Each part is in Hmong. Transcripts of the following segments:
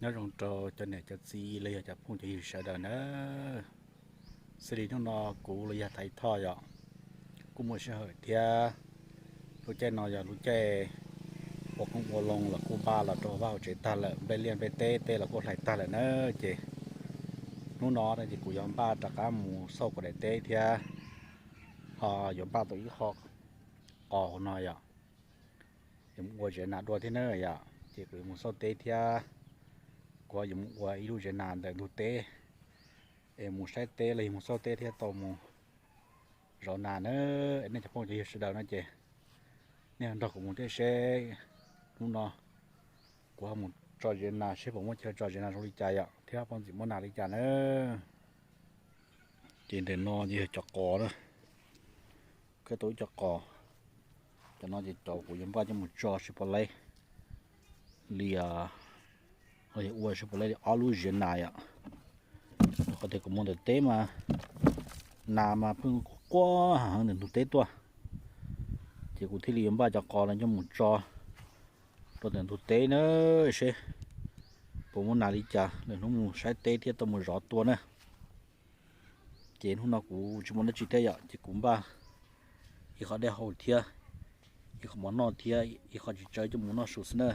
Nyob zoo rau cov niam cov txiv los yog cov phooj cov ywg sawv daws na. Xws li hnub no kuv los yog Thaiv Thoj yom, kuj muaj sij hawm thiab. Lub caij no yog lub caij ua qoob ua loo los kuj npaj los rau vaj hauv tsev tag lawm, nplej liaj nplej teb tej los kuj hlais tag lawm na. Ces hnub no ces kuv yuav npaj rov qab mus xauj kuv daim teb thiab, ho yuav npaj tau ib qho qos no yom, yuav mus ua zes nas dua thiab na yom. Ces kuv yuav mus xauj teb thiab, kuv yuav mus ua ib lub zes nas ntawm ntug teb, es mus saib teb los yog mus xauj teb thiab tau mus zov nas na. Es nej cov phooj cov ywg sawv daws no ces nej nrog kuv mus thiab seb hnub no kuv ho mus tso zes nas seb puas muaj chaw tso zes nas zoo li cas yom, thiab puas ntxim muaj nas li cas na. Ces ntawm no ces yog cov qos na, kuv tau ib co qos. Cov no ces cov kuv yuav npaj coj mus tso seb puas laib li, los yog ua seb puas laib li ob lub zes nas yom. Qhov tias kuv mus ntawm teb mas nas mas pheej quaj quaj heev ntawm ntug teb tuaj, ces kuv thiaj li yuav npaj cov qos no coj mus tso rau ntawm ntug teb na, seb puas muaj nas li cas lwm hnub mus saib teb thiab tau mus zov tua na. Ces hnub no kuv tsis muaj dab tsi thiab yom, ces kuv npaj ib qho dej haus thiab ib qho mov noj thiab ib qho txiv tsawb coj mus noj su xwb na.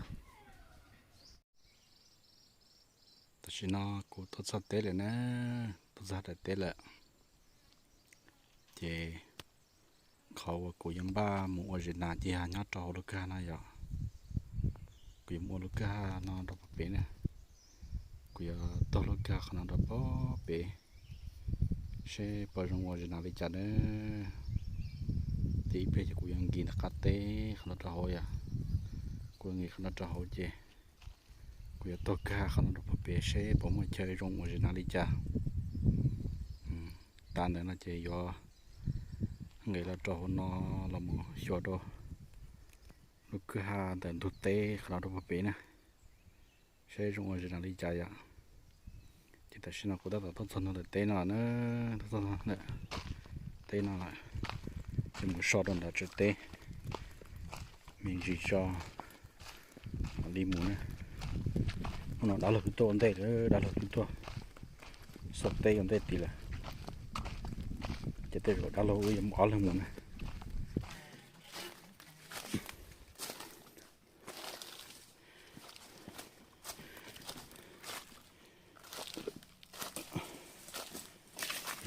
Tam sim no kuv tuaj txog teb lawm na, tuaj txog daim teb lawm. Ces qhov uas kuv yuav npaj mus ua zes nas ces yog nyob rau hauv lub kwj ha no yom. Kuv yuav mus ua lub kwj ha no rau puag pem na. Kuv yuav taug lub kwj ha qhov no rau puag pem seb puas zoo ua zes nas li cas na. Ces ib pliag ces kuv yuav nkis nram qab teb qhov no rau hauv yom. Kuv yuav nkis qhov no rau hauv ces kuv yuav taug kwj ha qhov no rau puag pem seb puas muaj chaw zoo ua zes nas li cas. Tas ntawd no ces yuav nqis los rau hauv no los mus xyuas rau lub kwj ha ntawm ntug teb qhov no rau puag pem na, seb zoo ua zes nas li cas yom. Ces tam sim no kuv tab tom tuaj txog ntawm teb no na, tuaj txog ntawm teb no lawm, ces mus so rau ntawm tsev teb me ntsis tso mam li mus na. Hnub no dab laug twb tuaj ua ntej lawm, dab laug twb tuaj xauj teb ua ntej tid lawm, ces tej zaum dab laug wb yuav ob leeg mus na.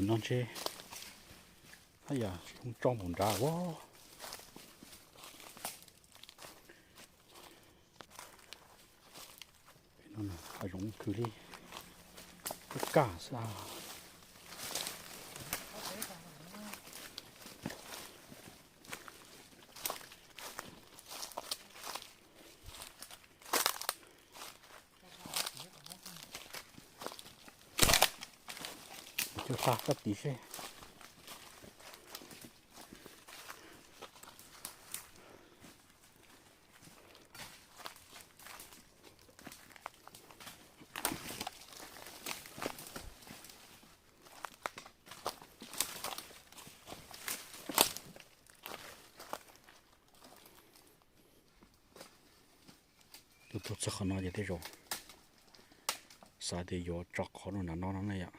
No ntshe, yog tso npaum nrad as. Hav zoov khwv li, kaj xwb. Coj tag koj tiv seb. Tuaj txog qhov no ces tej zaum xav tias yuav tso qhov rau nram no no na yom.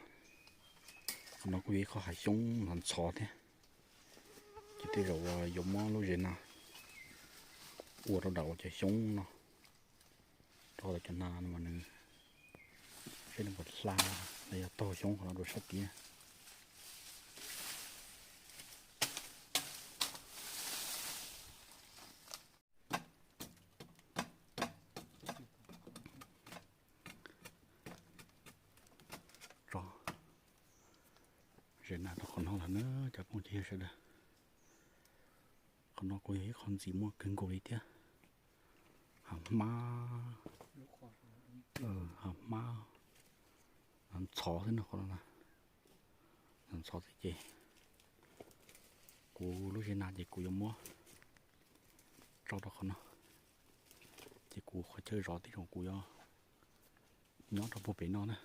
Qhov no kuj yog ib qho hav xyoob ntxhov ntxhov thiab, ces tej zaum yuav muab lub zes no ua rau nram cov xyoob no, rau cov nas no mas nws seb nws puas hla los yog taug xyoob qhov no rau sab tid. Tso zes nas rau qhov no lawm na cov phooj ywg sawv daws. Qhov no kuj yog ib qho ntxim muaj kawg nkaus li thiab. Hav hmab, hav hmab, hav ntxhov xwb no qhov no. Hav ntxhov xwb ces kuv lub zes nas ces kuv yuav muab tso rau qhov no, ces kuv qhov chaw zov tej zaum kuv yuav nyob rau puag pem no na.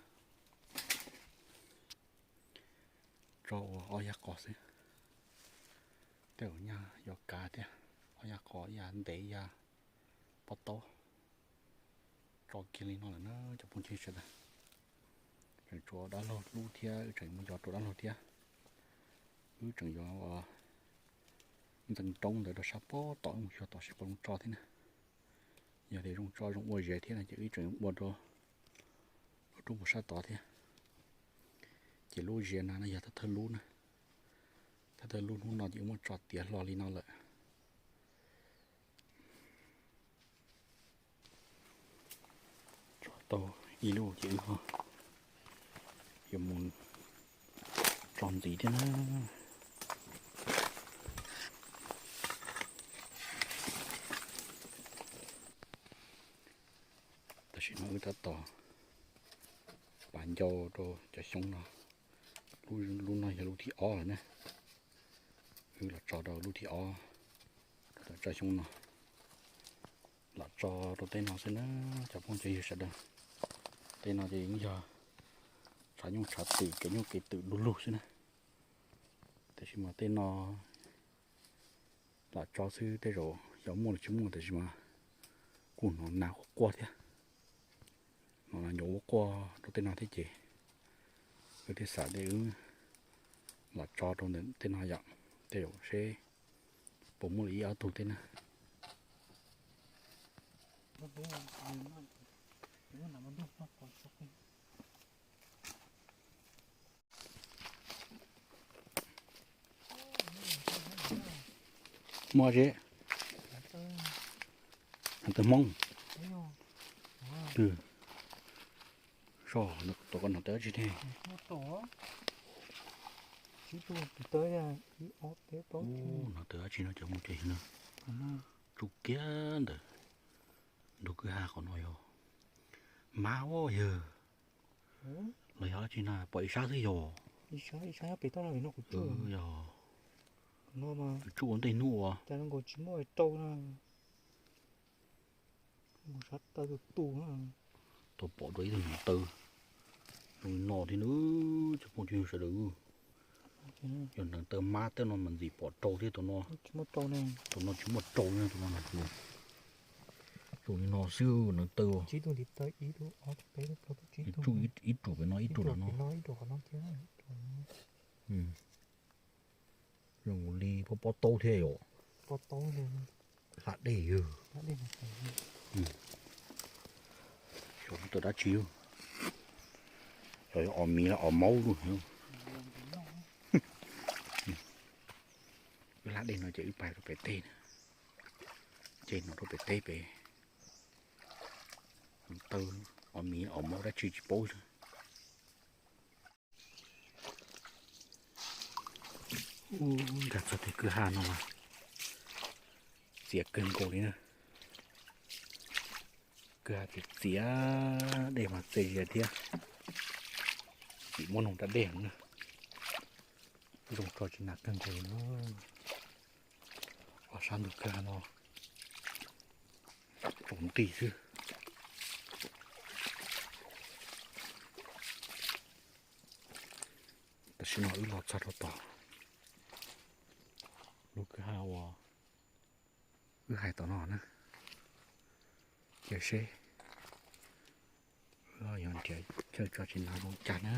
Tso ua ob yag qos xwb, tej zaum nyaj yuav kav thiab. Ob yag qos, ib yam ntev ib yam pob taub, tso Tso kiag li no lawm na cov phooj ywg sawv daws. Tseem tshuav dab laug hlub thiab, wb tseem mus yos rau dab laug thiab. Wb tseem yuav ntxeev roob ntawd rau sab pob tom, wb mus xyuas tom seb puas zoo tso thiab na. Yog tias zoo tso zoo ua ziav thiab no ces wb tseem ua rau lub roob puas sab tod thiab. Ces lub ziav na no yog thawj thawj lub na. Thawj thawj lub hnub no ces wb muab tso tiav hlo li no lawm. Tso tau ib lub ces wb ho yuav mus tso ntxiv thiab na. Tam sim no wb tab tom pav ncau rau cov xyoob no. Lub no yog lub thib ob lawm na. Wb los tso rau lub thib ob rau tom tsob xyoob no. Los tso rau tej no xwb na cov phooj cov ywg sawv daws. Tej no ces yeej yog tshav nyuj tshav twm kev nyuj kev twm du lug xwb na. Tab sis mas tej no los tso xwb tej zaum xyov muaj los tsis muaj, tab sis mas kuj hnov nas quaj quaj thiab. Hnov nas nyuam quaj quaj rau tej no thiab ces wb thiaj xav tias wb los tso rau ntawm tej no yom, tej zaum seb puas muaj li ib ob tug thiab na. Muaj tsi? Hneev taw Hmoob. Twg? Soj, tuav koj hnov taw dab tsi ne? Hnov taw dab tsi no cov mus ces no. Tsuj kiag ntawm ntug kwj ha qhov no yog mab ua yawg los yog dab tsi na, pom ib sab xwb yog. Yog tsuj ua ntej hnub ua. Tau pom dua ib tug hneev taw zoo li no thiab na cov phooj ywg sawv daws. Yog hneev taw mab tej no mas ntxim pom rau thiab tus no. Tus no tsis muaj rau na, tus no zoo li no xwb hneev taw. Tsuj ib ruam pem no ib ruam ntawm no. Zoo li pob pob taub thiab yom. Hla dej yog. Xyov taw dab tsi, xyov os miv los os maub lub. Wb hla dej no ces wb pais rau pem teb na. Ces no rau pem teb pem taw os miv os maub dab tsi tsis paub li. Nkag txog tej kwj ha no mas txias kawg nkaus li na. Kwj ha txias txias, dej mas txias zias thiab. Tsis muaj noog rab dej na. Zoo tso tsis nas kawg nkaus li na. Ob sab ntug kwj ha no tsaus nti xwb. Tam sim no wb los txog rau tom lub kwj ha uas wb hais tom no na. Cia seb wb yuav nrhiav chaw tso tsis nas zoo cas na.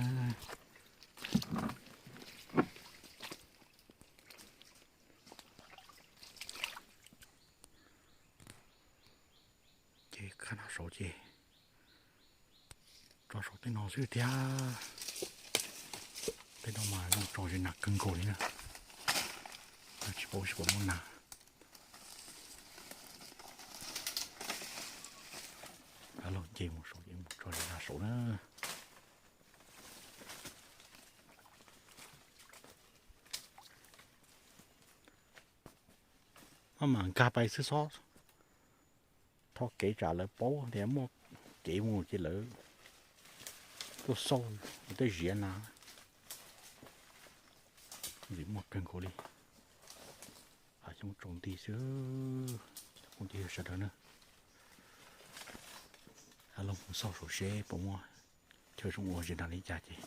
Ces khab no saud ces tso saum tej no xwb thiab. Tej no mas zoo tso zis nas kawg nkaus li na. Tsis paub seb puas muaj nas. Los ces mus saum ces mus tso zis nas saud na. Maj mam nkag pais xwb xob. Thov kev tsam lawv paub tias muaj kev mus ces lawv tuaj xauj tej ziav na. Ntxim muaj kawg nkaus li. Hav xyoob tsaus nti xwb. Phooj ywg sawv daws na, los mus xauj saum seb puas muaj chaw zoo ua zis nas li cas ces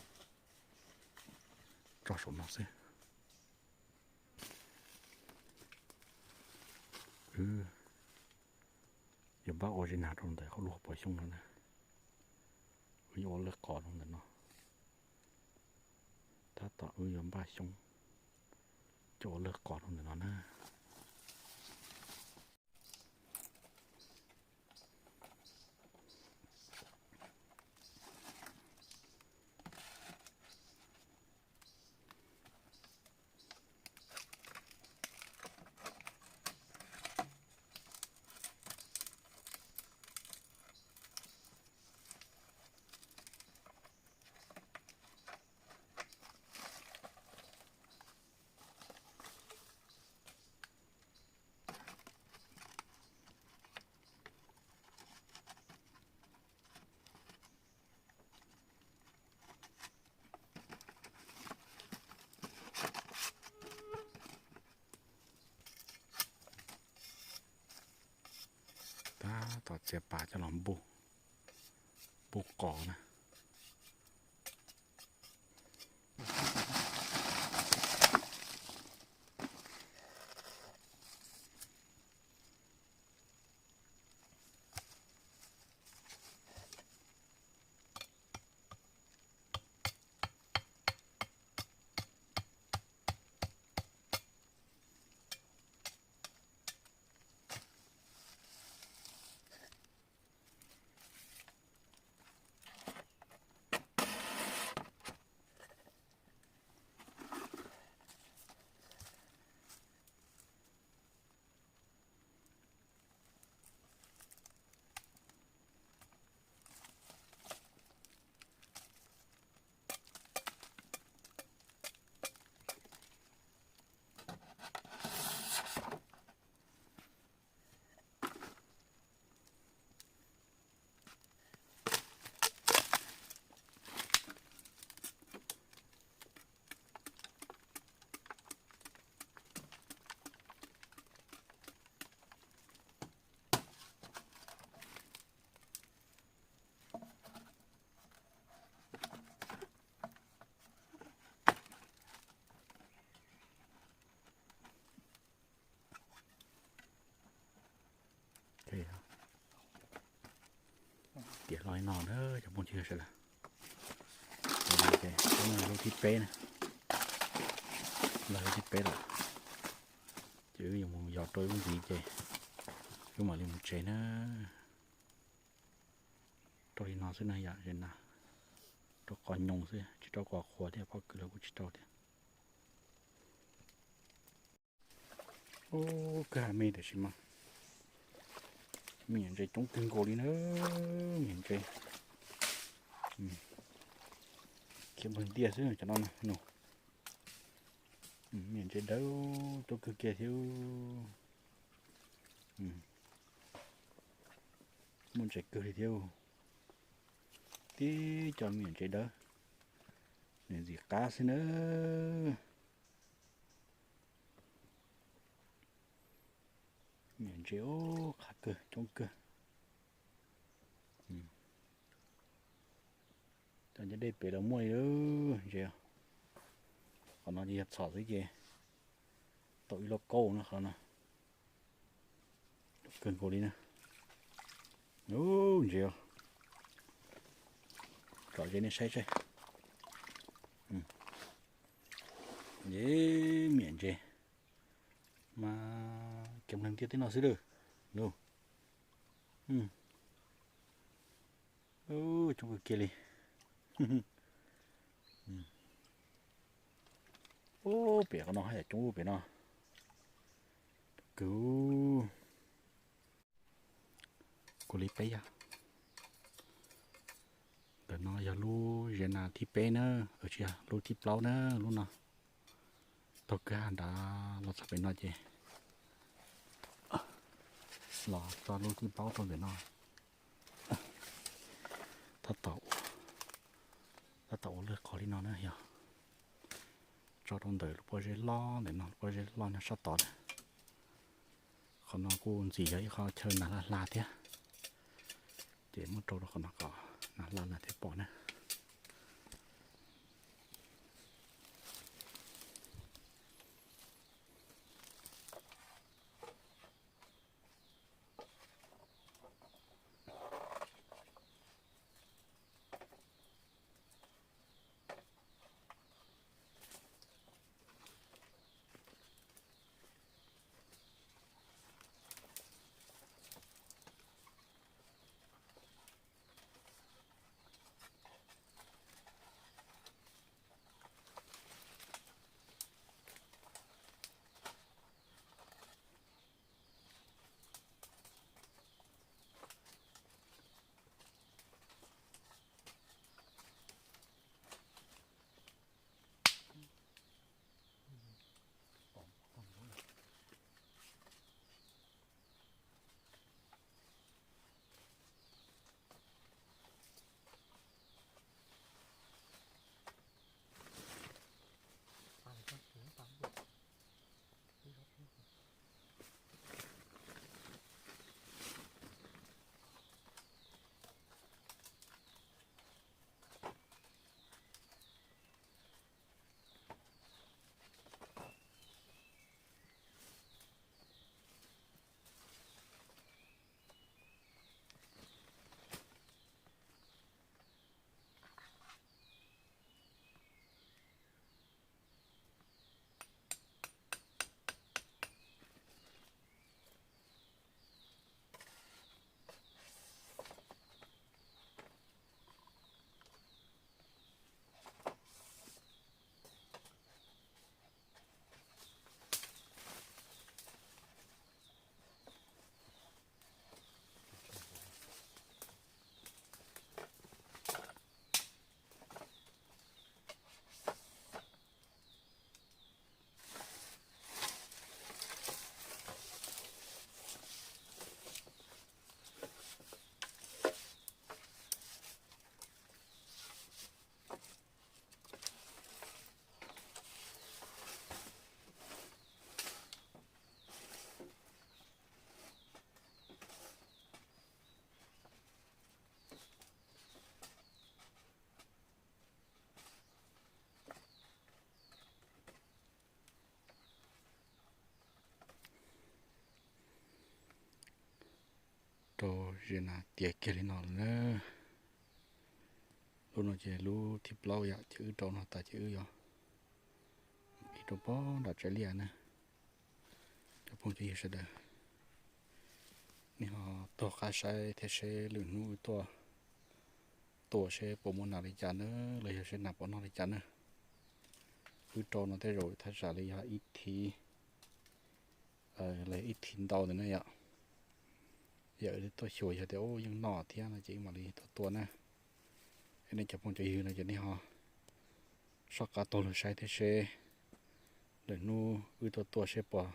tso saum no xwb. Yuav npaj ua zis nas rau ntawm hauv lub hauv paus xyoob no na. Wb yuav ua lawg qos rau ntawm no. Tab tom wb yuav npaj xyoob coj ua lawg qos rau ntawm no na. Tab tom txiav pas coj los npuj, npuj qos na. Tiav los li no na cov phooj ywg sawv daws. Lub thib peb na, lub thib peb lawm. Ces wb yuav mus yos rau ib lub ntxiv ces wb mam li mus tsev na. Rau li no xwb na yom, rau qos nyoos xwb, tsis rau qos qhuav thiab, pob kws los kuj tsis rau thiab. Ub, kwj ha me tiam sis mas me nyuam ntses coob kawg nkaus li na, me nyuam ntses. Khiav npawg ntiaj xwb cov no no. Me nyuam ntses dawb coob kawg kiag thiab. Muaj ntses kawg li thiab. Tib co me nyuam ntses dawb, nws ntxim qab xwb na. Me nyuam ntses ub, qab kawg coob kawg. Cov ncaj dej pem los muaj li ntses. Qhov no ces yog txhom xwb ces tau ib lub kaub no qhov no. Kawg nkaus li na. Ub, ntses os. Tsom ze nej saib saib. Ub, me nyuam ntses mas khiav npawg ntiaj teb no xwb lawm. Coob kawg kiag li. Ub, pem qhov no haj yam coob ub pem no. Kawg. Kuv li peb yog. Ntawm no yog lub zes nas thib peb na, tsis yog, lub thib plaub na, lub no. Taug kwj ha nrad los txog pem no ces los txog lub thib plaub rau ntawm no. Tab tom, tab tom ua lawg qos li no na yog. Tso rau ntawm lub pob zeb loj ntawm no, lub pob zeb loj nyob sab tod na. Qhov no kuj ntxim yog ib qho chaw nas hla hla thiab, ces muab rau rau qhov no kom nas hla nas thiaj pom na. rau zes nas tiav kiag li no lawm na. Lub no ces lub thib plaub yom, ces wb rau no tas ces wb yuav ib rau pog nram tsav liaj na. Cov phooj cov ywg sawv daws, nej ho tuaj qab saib thiab seb lwm hnub wb tuaj tua seb puas muaj nas li cas na, los yog seb nas puas noj li cas na. Wb rau no tej zaum thaj tsam li yog ib thiv, los ib thiv ntau ntawm na yom. Yog wb tuaj xyuas yog tias yeej noj thiab no ces wb mam li tuaj tua na. Es nej cov phooj cov ywg no ces nej ho soj qab taug lug saib thiab seb lwm hnub wb tuaj tua seb puas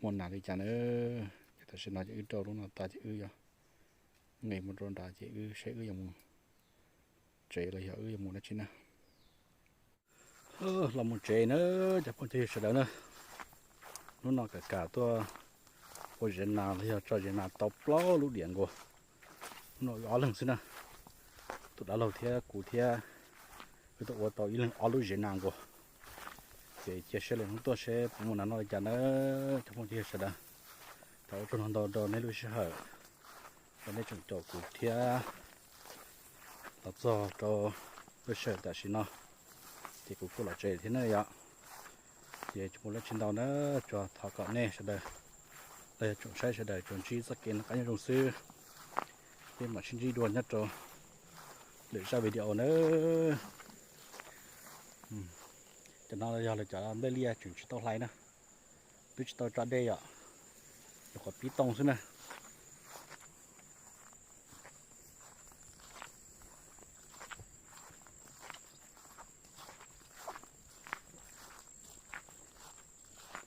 muaj nas li cas na. Ces tam sim no ces wb rau lub no tas ces wb yuav nqis mus rau nrad ces wb seb wb yuav mus tsev los yog wb yuav mus dab tsi na. Los mus tsev na, cov phooj cov ywg sawv daws na. Hnub no kam kam tuaj ua zes nas los yog tso zes nas tau plaub lub diam nkaus. Hnub no wb ob leeg xwb na, tus dab laug thiab kuv thiab, wb tau ua tau ib leeg ob lub zes nas nkaus. Ces cia seb lwm hnub tuaj seb puas muaj nas noj li cas na, cov phooj cov ywg sawv daws. Thov ua tsaug ntau ntau rau nej lub sij hawm uas nej tseem caum kuv thiab los txog rau lub sij hawm tam sim no. Ces kuv kuj los tsev thiab na yom. Ces tsis muaj dab tsi ntau na, tsuas thov kom nej sawv daws los yog tsoom saib sawv daws tsuas ntsib txoj kev noj qab nyob zoo xwb. Peb mam sib ntsib dua nyob rau lwm zaj video na. Cov no yog lawv cov nplej liaj tseem tsis tau hlais na, twb tsis tau tso dej yom, nyuam qhuav pib tooj xwb na.